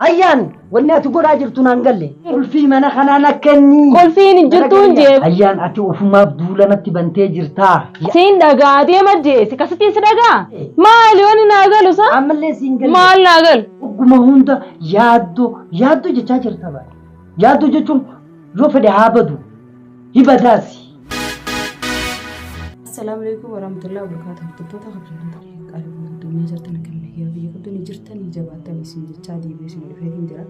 Ayyaan wanni ati godhaa jirtu naan galle. Qulfii mana kanaa na kenni. Qulfiin hin jirtu hin jee. Ayyaan ati ofumaaf duula natti bantee jirtaa. Siin dhagaa deema jeesi kasittiin si dhagaa. Maali wanni naa galu sa? Ammallee siin galle. Maal naa galu? Ogguma hunda yaaddoo yaaddoo jechaa jirta bara. Yaaddoo jechuun yoo fedhe haa badu. Hibadaasi. Assalaamu alaikum warahmatullahi wabarakatuh. Hordoftoota kabajamtoota qaaliiwwan addunyaa jirtan akkam nagaya biyya qabdanii jirtanii jabaattanii isin jechaa deebi'ee isin dhufeetiin jira.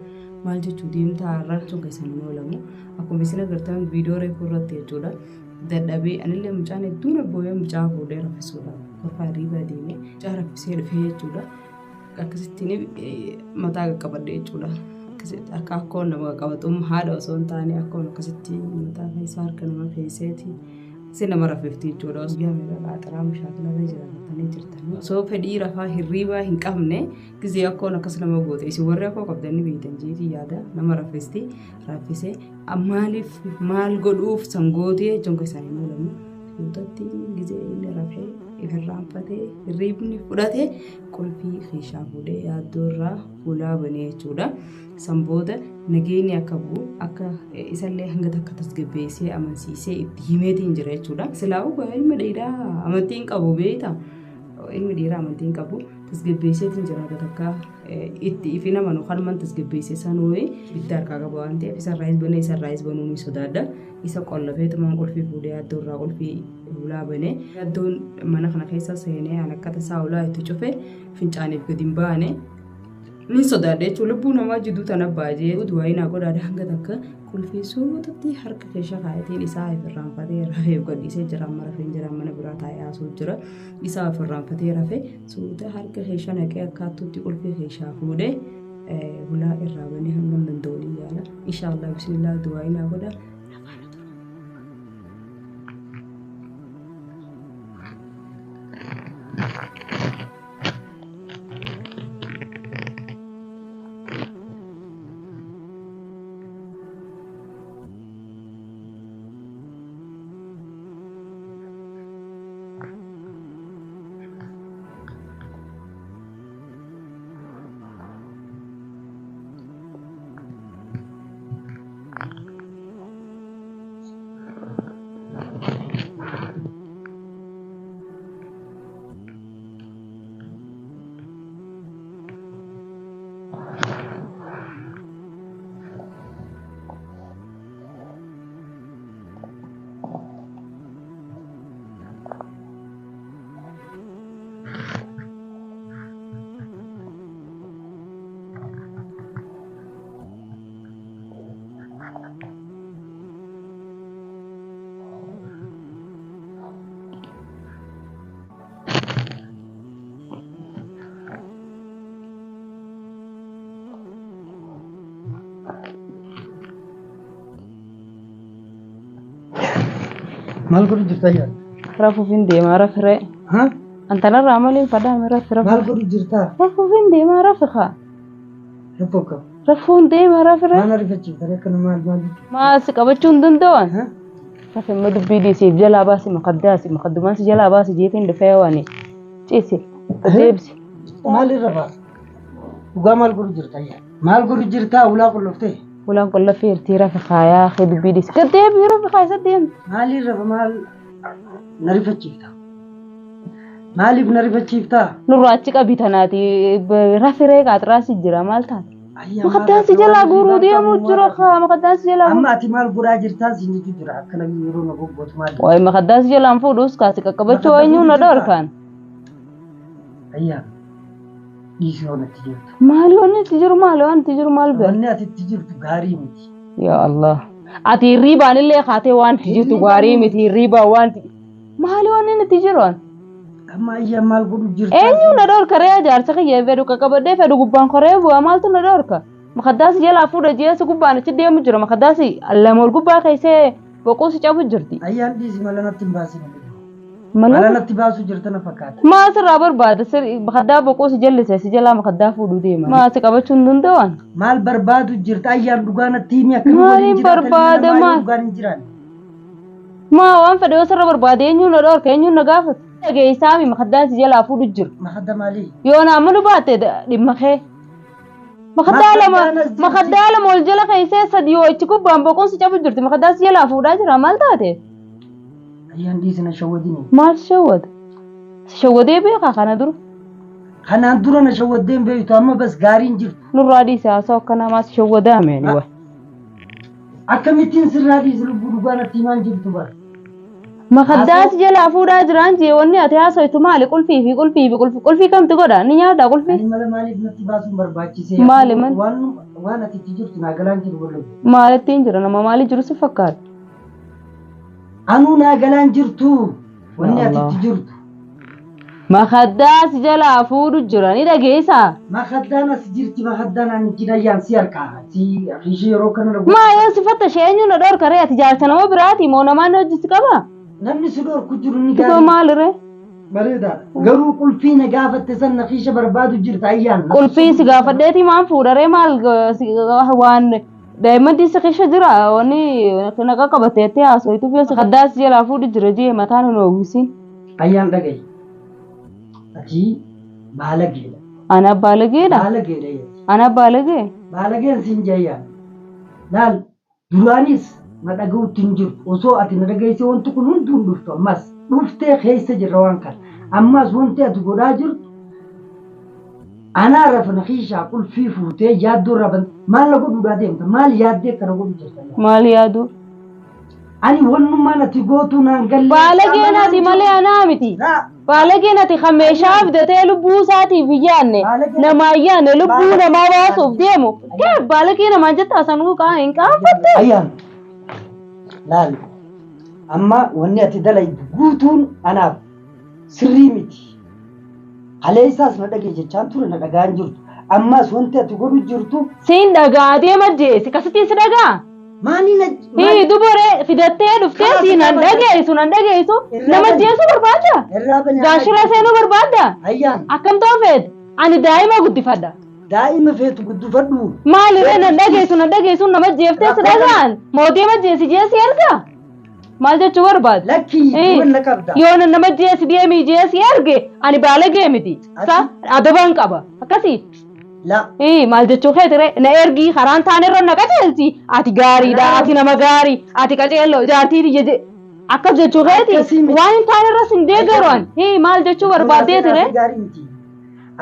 Maal jechuu deemtaa har'aachuun keessan hin oolamu. Akkuma isin agartan viidiyoo reefuu irratti jechuudha. Dadhabee anillee mucaan hedduun abbooyee mucaa fuudhee raffisuudha. Kolfaa hirriibaa deemee mucaa raffisee dhufee jechuudha. Akkasittiin mataa qaqqabadhe jechuudha. Akkasitti akka akkoon nama qaqqabatu haadha osoo hin taane akkoon akkasitti mataa keessa harka nama keesseeti. Si nama rafifti jechuudha. Guyyaa meeqa qaaxiraa mushaakila irra jiraatanii jirtan. Osoo fedhii rafaa hirriibaa hin qabne gizee akkoon akkas nama goote isin warri akkoo qabdan ni beektan jeetii yaada nama raffisti raffisee maaliif maal godhuuf san gootee jechuun keessaan hin oolamu. Guutatti gizee inni rafee ifirraanfatee hirriibni fudhate qulfii keeshaa fuudhee yaaddoo irraa hulaa banee jechuudha. San booda nageenyi akka bu'u akka isallee hanga takka tasgabbeessee amansiisee itti himeetiin jira jechuudha. Silaa'uu ilma dhiiraa amantii hin qabu beektaa? Ilmi dhiiraa amantii hin qabu tasgabbeesseetiin jira hanga takka itti ifin amanu kanuman tasgabbeessee sanuu ibidda harkaa qaba waan ta'eef isarraayis banee isarraayis banuu ni sodaadha. Isa qollofeetumaan qulfii fuudhee yaaddoo irraa qulfii hulaa banee yaaddoon mana kana keessa seenee an akka tasaa hulaa itti cufe fincaaniif gadi hin baane. Ni sodaadha jechuun lubbuu namaa jidduu tana baajee du'aa naa godhaadha hanga takka qulfii suutatti harka keessa kaayatiin isaa irraanfatee rafee gadhiisee jira amma rafeen jira mana biraa taa'ee haasoo jira isaa irraanfatee rafee suuta harka keessa naqee akkaattuutti qulfii keessaa fuudhee hulaa irraa banee hangam danda'u ni yaala inshaallah bismillah du'aa naa godha nafaana tura. Maal godhu jirta ayyaan? Rafuuf hin deemaa rafiree. Ha? Antanarraa maaliin fadaame rafi Maal rafuuf. godhu jirta? Rafuuf hin deemaa rafi kaa. Rakkoo qabu. Rafuun deemaa rafiree. Maal ariifachiifta? Akkana maal maal jechuudha? Maal si qabachuu hin danda'an? Ha? Rafi amma dubbii dhiisiif jalaa baasi makaddaasi makaddumaan si jalaa baasi jeetiin dhufee waan ciisi deebisi. Maal irra fa'a? Dhugaa maal godhu jirta ayyaan? Maal godhu jirta? Ulaa qulloftee? Ulaan qollaffee irtii rafi kaayaa kee dubbii dhiisi. Gad deebii rafi kaa isa deemtu. Maal irra fa'a? Maal na rifachiifta? Maaliif na rifachiifta? Nurraa achi qabi tanaati rafiree qaaxiraasi jira maal taate? Ayyaan maal Makaddaan si rafee jalaa waan guuruu hirriibaa deemuu qabu jira maal kaa makaddaan si jalaa Amma ati maal godhaa jirtaa siin jechuu jira akkana yeroo na goggootu maal jirta? Wayi makaddaan si jalaan fuudhus kaasi qaqqabachuu Makadda eenyuun fuudhu na jirtaa? dhorkaan. Ayyaan dhiisii waan itti jirtu. Maali wanni itti jiru maali waan itti jiru maal beeku? Wanni ati itti jirtu gaarii miti. Yaa Allah. Ati hirriibaan illee kaatee waan itti jirtu gaarii miti hirriibaan waan itti maali wanni inni itti jiru an? Amma ayyaan maal godhu jirtaa? Eenyuun na dhorka ree jaarsa kiyya fedhu qaqqabadhee fedhu gubbaan koree bu'a maaltu na dhorka? Makaddaasi jalaa fuudha jeesi gubbaan achi deemu jira makaddaasi lama ol gubbaa keessee boquu si cabu jirti. Ayyaan dhiisi mala natti hin baasin. Mala Mala natti baasuu jirta na fakkaata. Maa sirraa barbaada sirri makaddaa boquu si jallise si jalaa makaddaa fuudhuu deema. Maa si qabachuu hin danda'an. Maal barbaadu jirta ayyaan dhugaa natti himi akkami waliin Maaliin jiraatan ilma barbaada namaa yoo maal? dhugaan hin jiraanne. Maa waan fedhe yoo sirra barbaade eenyuun na dhorka eenyuun na gaafata. Dhageessaami makaddaan si jalaa fuudhu jira. Makadda maalii? Yoo naa manu baatte dhimma kee. Makaddaa lama Makaddaan as jirti. Makaddaa lama ol jala keessee sadii yoo ichi gubbaan boquun si cabu jirti. Makaddaa si jalaa fuudhaa jira maal taate? Ayyaan dhiisi na shawwadini. Maal si shawwata? Si shawwadee beekaa kana dura? Kanaan dura na shawwaddee hin beektu amma bas gaariin jirtu. Nurraa dhiisi haasoo akkanaa maal si shawwadaa meeni wa? Akkamittiin sirraa dhiisi lubbuu dhugaa natti himaan jirtu bara. Makaddaa si jalaa fuudhaa jiraan jee wanni ati haasoytu maali? Qulfii fi qulfii fi qulfii qulfii kamti godha? Ni nyaadha qulfii? Ani mala maaliif natti baasuun barbaachisee? Maali mal? Waan waan ati itti jirtu naa galaan jiru wallo. Maalittiin jira nama maali jiru si fakkaata? Anuu naa galaan jirtu wanni ati Allah. itti jirtu. Makaddaa si jalaa fuudhu jira ni dhageessaa? Makaddaan as jirti makaddaan ani jira ayyaan si harkaa si ishee yeroo kana dhagu. Maa yoo si fatta ishee eenyu na dhorka ree ati jaarsa nama biraati moo namaan hojii si qaba? Namni si dhorku jiru ni Duba gaarii. maali ree? Bareedaadha. Garuu qulfii na gaafatte san nafiisha barbaadu jirta ayyaan. Qulfii si gaafadheeti maan fuudha ree maal waan daa'imman si keessa jira wanni na qaqqabatte jettee haasoftuuf yoo si kaddaa si jalaa fuudhu jira jee mataan hin oowwisiin. Ayyaan dhagayi. Ati baalageedha. Ana baalageedha. Baalageedha jetti. Ana baalagee. Baalageen siin jeeyyaan. Laal duraanis na dhaga'utti hin jirtu. Osoo ati na dhageessee wanti kun hunduu hin dhuftu ammas. Dhuftee keessa jirra waan kana. Ammas wanti ati godhaa jirtu anaa rafa nafiishaa qulfii fuutee yaaddoo irraa bante maal na godhuudhaa deemta maal yaaddee kana godhu jirta. Maal yaadu? Ani wannummaan ati gootuu naan galle. Baalageen ati malee anaa miti. Baalageen ati kan meeshaa abdatee lubbuu isaatiif hin yaadne namaa hin yaadne lubbuu namaa baasuuf deemu. Kee baalagee namaan jettaa sanuu hin qaanfattu. Ayyaan laal amma wanni ati dalaydu guutuun anaaf sirrii miti. Kaleessaas na dhagee jechaan ture na dhagaan jirtu. Ammas wanti ati godhu jirtu Siin dhagaa deema jeesi kasittiin si dhagaa. maali na Hii dubaree fidattee dhuftee Karaa siin nan fidaa dhageessu nan dhageessu Irraa nama bani. jeessu barbaadda. Irraa bani. Gaashira seenuu barbaadda. Ayyaan Akkam ta'u feet ani daa'ima guddifadha. Daa'ima feetu guddifadhu. Maalirree nan dhageessu nan dhageessu nama jeeftee si dhagaan mootii nama jeesi jeesi erga. Maal jechuu barbaadu? Lakkii duban na qabda. Yoo nan nama jeesi deemii jeesi erge ani baalagee miti. Sa adabaan qaba. Akkasii. La. Maal jechuu keetire na ergii karaan taane irra na qajeelchi ati gaariidha ati nama gaarii ati qajeello jaartii tiyya akkas jechuu keeti Akkasii miti. waan hin taane irra sin deeggaru ani maal jechuu barbaaddeetire Gaarii miti.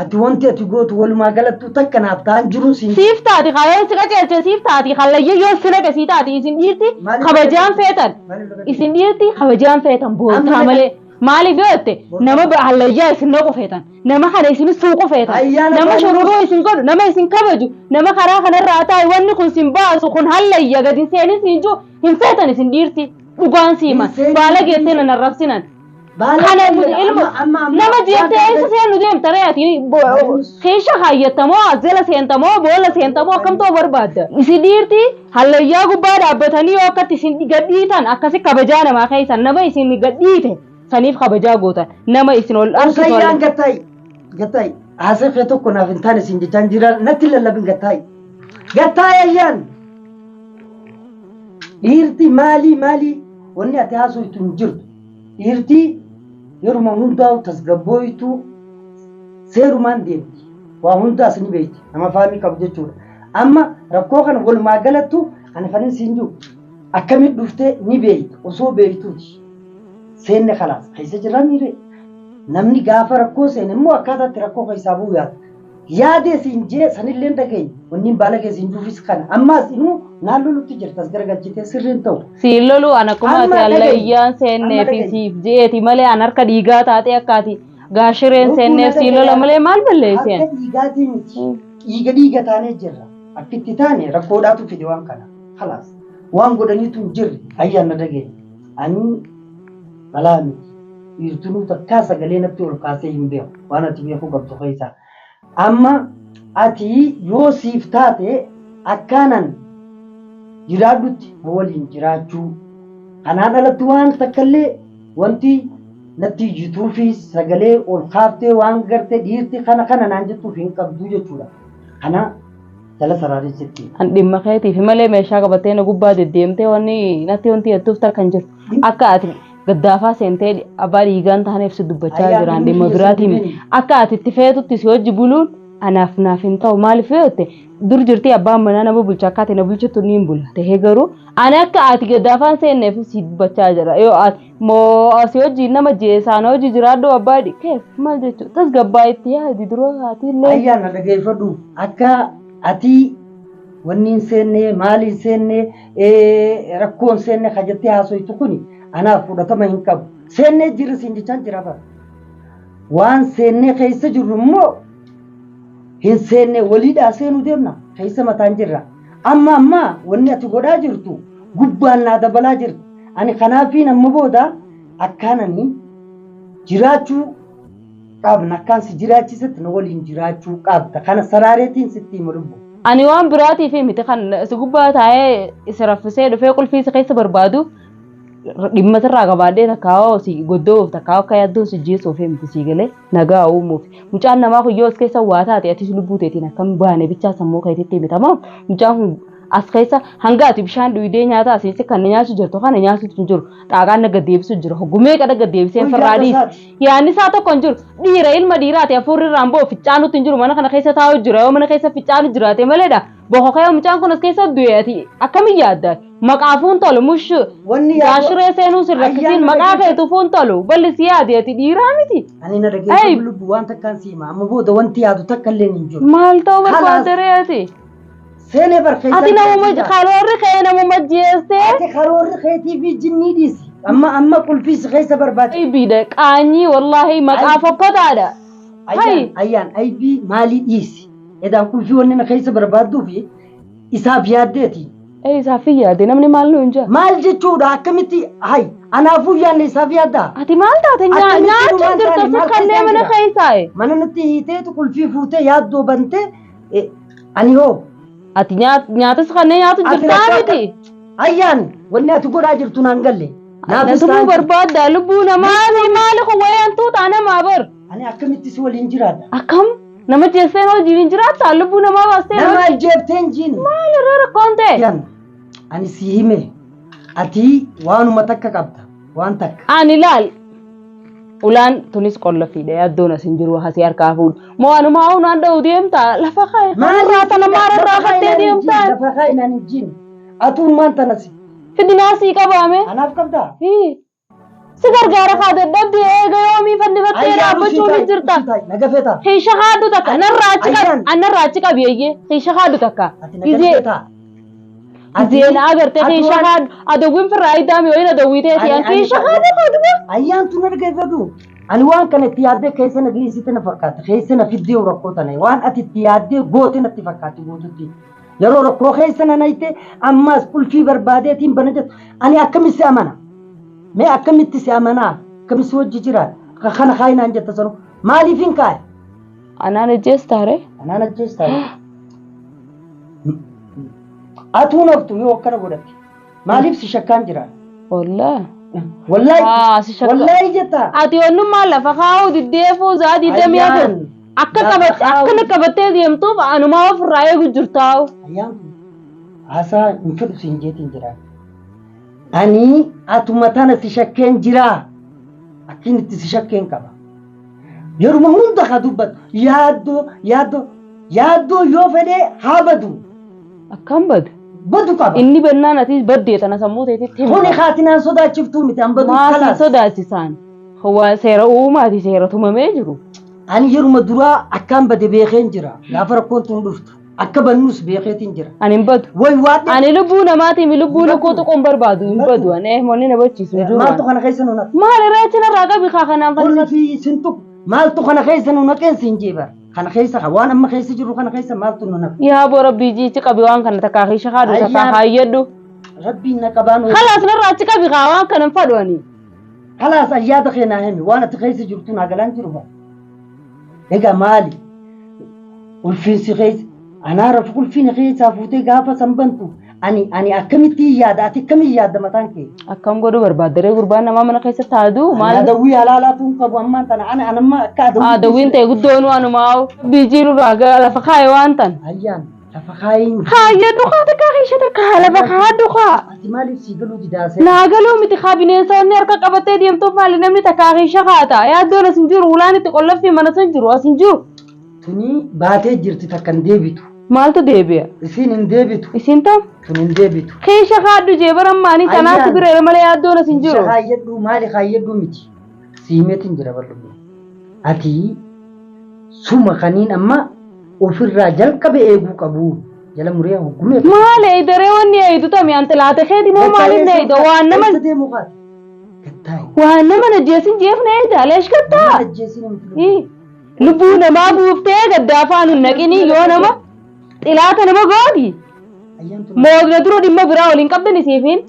Ati wanti ati gootu walumaa galattuu takka naaf ta'an jiru siin. Siif taati kaayoo si qajeelche siif taati hallayya yoo si naqe sii taati isin dhiirti Maaliif kabajaan feetan Maaliif na isin dhiirti kabajaan feetan boontaa Amma malee maaliif yoo jette Boontaa. Nama hallayyaa isin naqu feetan nama kana isin suuqu feetan Ayyaana nama baay'ee- shururuu isin godhu nama isin kabaju nama karaa kanarraa taa'e wanni kun sin baasu kun hallayya gadi seenis hin jiru hin feetan isin dhiirti dhugaan siima Hin seenin. Baala geessee nan arrabsinan Baala kana amma- ilma amma amma nama jettee eessa seenu deemta ree ati keesha kaayyattamoo as jala seentamoo boolla seentamoo akkam ta'uu barbaadda isin dhiirti hallayyaa gubbaa dhaabbatanii yoo akkatti isin gadhiitan akkasi kabajaa namaa keessan nama isin gadhiite saniif kabajaa gootan nama isin ol Osayyaan harkisu gattaayi. Gattaayi. Haasee kee tokko naaf hin taane siin jechaan jira natti lallabin gattaayi. Gattaayi ayyaan. Dhiirti maalii maalii wanni ati haasoftu hin jirtu. Dhiirti yeruma hundaa'u tasgabbooytu seerumaan deemti. Waa hundaas ni beekti. Nama faamii qabu jechuudha. Amma rakkoo kana walumaa galattu ani kanin siin jiru akkamitti dhuftee ni beektu osoo beektuuti. Seenne kalaas keessa jirra miire. Namni gaafa rakkoo seene immoo akkaataa itti rakkoo keessaa bu'u yaada. Yaadee siin jee sanillee dhageenye wanni baala kee siin juufis kana. Ammaas inuu naan lolutti jirta as garagalchitee sirriin ta'u. Siin loluu an akkuma ati Amma dhagahi. hallayyaan seennee Amma fi dhagahi. siif je'eeti malee an harka dhiigaa taatee akka ati gaashireen Lubbuu seenneef na siin lola dhagahi. malee maal balleesseen? Harka dhiigaatii miti. Dhiiga dhiiga taanee jirra. Akka itti taane rakkoodhaatu fide waan kana. Kalaas. Waan godhaniitu hin jirre ayyaan na dhageenye. Ani balaa miti. Dhiirtinuu takkaa sagalee natti ol kaasee hin beeku. Waan ati beekuu qabdu keessaa. Amma ati yoo siif taate akkaanan jiraadhutti na waliin jiraachuu. Kanaan alatti waan takkallee wanti natti ijjituu fi sagalee ol kaaftee waan garte dhiirti kana kana naan jettuuf hin qabdu jechuudha. Kana jala saraaree sitti. An dhimma keetiif malee meeshaa qabattee na gubbaa deddeemtee wanni natti wanti jettuuf takka hin jirtu. Akka ati gaddaafaa seentee abbaa dhiigaan taaneef si dubbachaa Ayyaa jiraan dhimmi dhimma kiyya biraatiin sin dhibini. Akka ati itti feetutti si hojii buluun Anaaf naaf hin ta'u maaliif yoo jette dur jirtii abbaan manaa nama bulcha akka ati na bulchitu niin bula ta'ee garuu ani akka ati gaddaafaan seenneef si dubbachaa jira yoo ati moo asii hojii nama jeesaan hojii jiraadhu abbaa keef maal jechuudha tasgabbaa itti yaadi dura ati illee. Ayyaana dhageeffadhu akka ati wanni hin seenne maali hin seenne rakkoo hin seenne ka jettee haasoytu kuni anaaf fudhatama hin qabu. Seennee jirra siin jechaan jira bara. Waan seennee keessa jirru immoo hin seenne waliidhaa seenuu deemna keessa mataan jirra. Amma amma wanni ati godhaa jirtu gubbaan naa dabalaa jirti. Ani kanaafiin amma booda akkaan ani jiraachuu qabna akkaan si jiraachisetti na waliin jiraachuu qabda. Kana saraareetiin sitti hima lubbu. Ani waan biraatiif miti kan si gubbaa taa'ee si raffisee dhufee qulfii si keessa barbaadu dhimma sirraa qabaadhee takkaa si goddoof takkaa akka yaaddoon si jeesuuf miti si galee nagaa uumuuf. Mucaan namaa kun yoo as keessa waa taate atis lubbuu teetiin akkam baane bichaa sammuu keetitti bitama. Mucaan kun as keessa hanga ati bishaan dhuydee nyaata asiin si kan nyaachuu jirtu kana nyaachuutu hin jiru. Xaaqaan na gaddeebisu jira. Hoggumee qada gaddeebisee Kun firraa yaada dhiisi. isaati. Yaanni isaa tokko hin jiru. Dhiira ilma dhiiraati hafuurri irraan ba'u ficcaanutti hin jiru. Mana kana keessa taa'u jira. Yoo mana keessa ficcaanu jiraate maleedha. Bokokee mucaan kun as keessa du'e ati akkamiin yaadda? Maqaafuu hin tolu mush Wanni yaadu gaashiree seenuu sin rakkisiin Ayyaana maqaa dhageeffadhu. keetuufuu hin tolu. Balli si yaadi ati dhiiraa miti. Ani na Ay. dhageeffadhu lubbu waan takkaan si hima. Amma booda wanti yaadu takka illee hin jiru. Maal ta'uu Kalaas. barbaadde ree ati? Seenee bar keessa Ati namuma karoorri kee namuma jeestee Ati karoorri keetii fi jinnii dhiisi. Amma amma qulfii si keessa barbaachisa. aybiidha qaanyii wallaahi maqaa Ay. fokkotaadha. Ayyaan Hai. ayyaan aybii maalii dhiisi? Edaan qulfii wanni na keessa barbaadduu fi isaaf yaaddeeti. Ee isaaf hin yaade namni maal nu hin jaa. Maal jechuudha akkamitti hay anaafuu yaadne isaaf yaaddaa? Ati maal taate Akkamitti nyaachuu dhumaan jirta taane, maal sikkannee keessaan mana jira? keessaa. Mana natti hiiteetu qulfii fuutee yaaddoo bantee ani hoo Ati nyaata sikkannee nyaatu Ati jirtaa rakkoo miti. ayyaan wanni ati godhaa jirtu naan galle. Naafis Natumuu ta'an barbaadda lubbuu namaa fi maali kun wayaan tuutaa namaa bar. ani akkamitti si waliin jiraadha? Akkam nama jeesseen hojii hin jiraattaa lubbuu namaa baastee Nama ajjeeftee hin jiin. maal irra rakkoon ta'e. Ayyaan ani si hime ati waanuma takka qabda waan takka. Ani laal ulaan tunis qolla fiidha yaaddoon as hin jiru asii harkaa fuudhu. Moo anuma haa unaan dha'u deemta lafa ka'e kanarraa tana maararraa fattee deemta. Lafa kaa'inaan hin jiin. Atuun maan tanas Fidinaa sii qabaame. anaaf qabdaa? Hii. Si gargaara kaa dadhabde eega yoomii fannifattee dhaabbachuu ni jirta. Naga feetaa? Hiisha haadhu takka narraa achi qabi Ayyaan. annarraa achi qabi eeyyee hiisha haadhu takka. Ati naga Gizee feetaa? gizeen agartee hiisha haadhu adawwiin firraa iddaami wayiin adawwii ta'eeti an hiisha haadhu haadhu. Ayyaan tun argeeffatu. Ani waan kana itti yaaddee keessa na geessite na fakkaata. Keessa na fiddee rakkoo tana. Waan ati itti yaaddee goote natti fakkaatti guututti. Yeroo rakkoo keessa na nayte ammas qulfii barbaadeetiin bana jettu. Ani akkamitti si amana? Mee akkamitti si amanaa? Akkamitti si wajji jiraadha? Kana kaayinaan jetta sanu. Maaliif hin kaaye? Anaan ajjeestaa ree? Anaan ajjeestaa. Atuu naftu yoo akkana godhatte. Maaliif si shakkaan jira? Wallaa. Wallaahi Haa si shakka. wallaahi jettaa. Ati onnummaa lafa kaa'uu diddeefuu za'a 24 Ayyaan. akka Lafa qabatte kaa'uu akkana qabattee deemtuuf anumaa ofirraa eegu jirtaa'u. Ayyaan kun haasaa hin fedhu siin jeetiin jira. Ani atuma tana si shakkeen jira. Akkin itti si shakkeen qaba. Yeruma hunda ka dubbatu yaaddoo yaaddoo yaaddoo yoo fedhee haa badu. Akkam badu? Badu qaba. Inni bannaan ati baddee tana sammuu teetitti himi. Kuni kaatinaan sodaachiftuu miti an badu Maasii kalaas. sodaachisaan. Waa seera uumaati seera tumamee jiru. Ani yeruma duraa akkaan bade beekeen jira. Gaafa rakkoon tun dhuftu akka bannus beekeetiin jira. Ani hin badu. Way waadhe Ani lubbuu namaatiif lubbuu Hin lukkuu badu. tuquun barbaadu hin badu. Ani monni na bachiisu hin jiru. maaltu kana keessa nu naqe? Maal irraa achi narraa qabi kaa kanaan Qonni fannifatu. fi sin tuqu maaltu kana keessa nu naqeen siin jeebar. Kana keessa ka waan amma keessa jirru kana keessa maaltu nu naqe? Yaa boo rabbii jiichi qabi waan kana takkaa keessa haadhu takkaa Ayyaan. haayyadhu. Rabbiin na qabaan Khalaas narraa achi qabi kaa waan kana hin fadhu ani. Kalaas ayyaada kee naa himi waan ati keessa jirtu naa galaan jiru ba. Egaa maali? Ulfiinsi keessa anaa rafu ulfiina keessaa fuutee gaafa san bantu ani ani akkamitti yaada ati akkamitti yaadda mataan kee? Akkam godhuu barbaaddaree gurbaan namaa mana keessa taadu Ani maal adawwii halaalaatu hin qabu ammaan tana ana anamma akka adawwii adawwiin ta'e guddoon wanumaa biijii nurraa gara lafa kaaye waan tan. Ayyaan lafa kaayin Kaayyadhu kaa takkaa keessa takkaa lafa kaadhu kaa. ati maaliif sii galuu didaasee? Naa galuu miti kaa bineensonni harka qabattee deemtuuf maali namni takkaa keessa kaata. Yaaddoon as hin jiru ulaan itti qollaffii mana san jiru as hin jiru. Tuni baatee jirti takka hin deebitu. Maaltu deebi'a? Isiin hin deebitu. Isiin tam? Tun hin deebitu. Keesha kaadhu jee bara maanii tanaatti Ayyaan. bira malee yaaddoon as hin Keesha jiru. kaayyadhuu maali kaayyadhuu miti. Siimeetiin jira bal'ummaa. Ati suma kaniin amma ofirraa jalqabe eeguu qabu. Jala muree hoggumee. Maal eeydaree wanni eeydu tami an xilaate keeti moo maaliif na eeyda waan nama Eessa deemu kaate? Gattaayi. waan nama najjeesin jeefna eeyda leesh gattaa. Ajjeesin hin filu. Ii, Lubbuu namaa buuftee gaddaa afaan hin naqinii yoo nama xilaata nama gooti. Ayyaantu Moogna dura dhimma biraa waliin qabdan isiifin.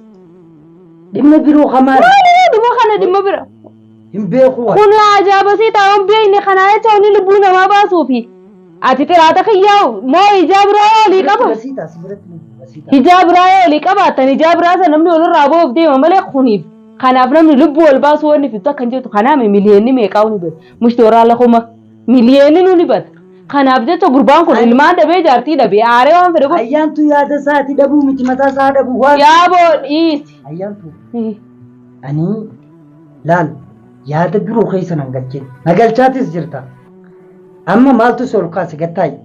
dhimma biroo hamaa Maali dhimma kana dhimma bira. hin beeku waan. Kun ajaa'ibasii taa'uun beekne kanaa jecha wanni lubbuu namaa baasuufi. Ati xilaata kiyyaa moo ijaa biraa olii qaba? Basiitaa si biratti basiitaa. Ijaa biraa yoo olii qabaattan ijaa biraa sana namni walirraa ba'uuf deema malee kuniif. Kanaaf namni lubbuu wal baasuu wanni fittu akkan jirtu kanaaf miliyoonni meeqaa ni bata. Mushti warraa lakuma miliyoonni nu ni bata. Kanaaf jecha gurbaan kun ilmaan dhabee jaartii dhabee aaree waan fedhe godhu. Ayyaantu yaada isaati dhabuu miti mataa isaa dhabuu waan. Yaaboo dhiisi. Ayyaantu ani laal yaada biroo keessa nan galchine. Na galchaatis jirta. Amma maaltu si ol kaase gattaayi.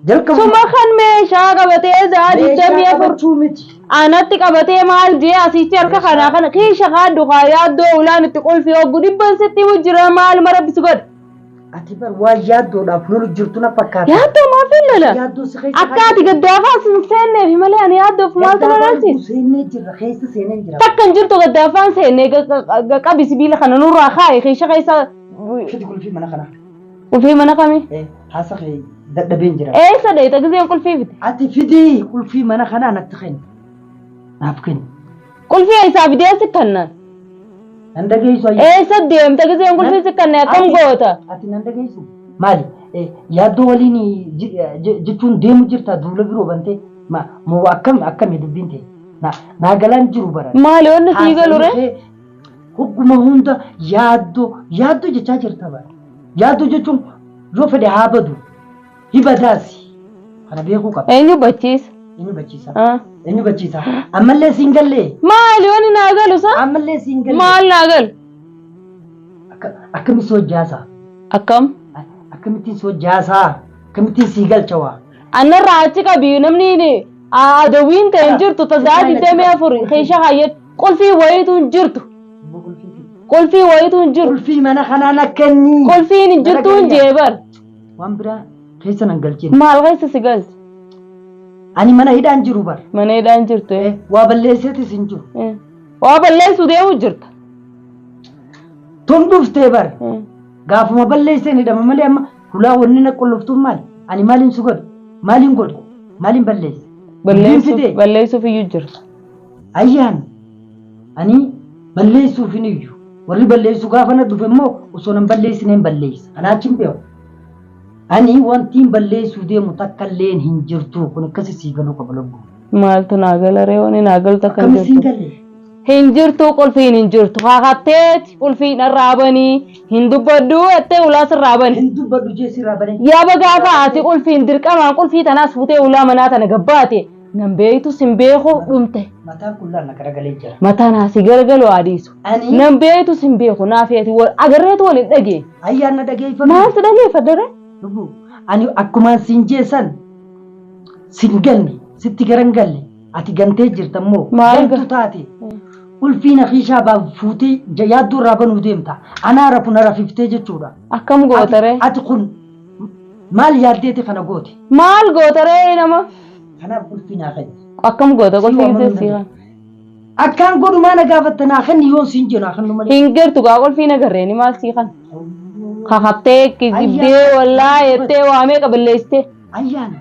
Jalqabuma. Suma kan meeshaa qabatee sa'a Meeshaa 24 qabachuu miti. anatti qabatee maal jee asitti harka kanaa kana kiisha kaaddu kaa yaaddoo ulaan itti qulfi hoggu dhibban sitti himu jira maaluma rabbi si godhe. Ati bar waan yaaddoodhaaf lolu jirtu na fakkaata. Yaaddoo maaf hin lola? Yaaddoo si keessa Akka ati gaddaafaa sin seenneef malee ani yaaddoof maaltu Gaddaafaan lolaalchisa? Seennee jirra keessa seenee jira. Takka hin jirtu gaddaafaan seennee qabi sibiila kana nurraa kaa'i kiisha keessa Fidi qulfii mana kanaa. qulfii mana kamii? Haasa kee dadhabeen jira. Eessa dheeyta giseen qulfii fite? Ati fidii qulfii mana kanaa natti kenni. Naaf kenni. Qulfii eessaa fidee si kennan? Nan dhageessu ayyaa. Eessa deemta giseen qulfii si kenne akkam goota? Ati nan dhageessu. Maali? Yaaddoo waliin jechuun deemu jirta duula biroo bantee moo akkam akkami dubbiin ta'e? Naa galaan jiru bara. Maali wanni sii galu ree? Hogguma hunda yaaddoo yaaddoo jechaa jirta bara. Yaaddoo jechuun yoo fedhe haa badu. Hibadaasi. Kana beekuu qaba. Eenyu bachiisa? Eenyu bachiisa? Eenyu bachiisa? Ammallee siin gallee? Maali wanni naa galu sa? Ammallee siin gallee? Maal naa galu? Akkamitti si hojjaasaa? Akkam? Akkamittiin si hojjaasaa? Akkamittiin sii galcha waa? Annarraa achi qabi namni adawwiin ta'e hin jirtu tasaa 24 keeshaa kaayyadhu qulfii wayiitu hin jirtu. Qulfii wayiitu hin jirtu. Qulfii mana kanaan akka inni. Qulfiin hin jirtu hin jee bar. Waan biraa keessa nan galchine. Maal keessa si galche? Ani mana hidhaan jiru bar. Mana hidhaan jirtu. Waa balleesseetis hin jiru. Waa balleessuu deemu jirta. Tun dhuftee bar. Gaafuma balleesseen hidhama malee amma hulaa wanni na qulluftuun maali? Ani maaliin si godhe? Maaliin godhe? Maaliin balleesse? Dubbiin fidee? Balleessuuf iyyuu jirta. Ayyaan ani balleessuuf hin iyyu. Warri balleessu gaafa na dhufe immoo osoo nan balleessine hin balleessa. Anaa achi hin beeku. Ani wantiin balleessuu deemu takka illeen hin jirtu. Kun akkasi sii galuu qaba lubbuu. Maaltu naa gala ree wanni naa galu takka hin Akkami siin jirtu. galle? Hin jirtu qulfiin hin jirtu. Kakatteeti qulfiin irraa banii hin dubbadhu jettee ulaa sirraa bani. Hin dubbadhu jee sirraa banee. Yaaba gaafa ati qulfiin dirqamaan qulfii tanaas fuutee ulaa manaa tana gabbaate nan beektu sin beeku dhumte. Mataan kun laal na garagalee jira. Mataan asii garagalu haa dhiisu. Ani Nan beektu sin beeku naaf ati wal agarreetu wal hin dhageenye. ayyaan na dhageeffadhu. Maal si dhageeffadha ree? Lubbuu ani akkumaan siin jeessan sin ganne sitti garan galle ati gantee jirta immoo Maal gantu taate ulfiina kiishaa baa fuutee yaaddoo irraa banuu deemta anaa rafu na rafiftee jechuudha. Akkam goota ree? Ati kun maal yaaddeeti kana goote? Maal goota ree nama? Kanaaf qulfii naa kenni. Akkam goota Si qulfii waamamuu gisee sii danda'a. Akkaan godhu maa na gaafatta naa kenni yoon siin jedhu naa kennu malee. Hin gartu gaa qulfii na garreeni maal sii kan? Kakattee kijibdee wallaa jettee waamee qaballeessitee. Ayyaan.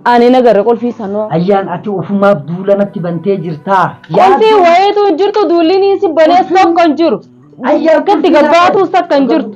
Ani na garre qulfii sanoo. Ayyaan ati ofumaaf duula natti bantee jirtaa. Qulfii wayiitu hin jirtu duulli si banees tokko hin jiru. Ayyaan Akkatti gabbaatus takka hin jirtu.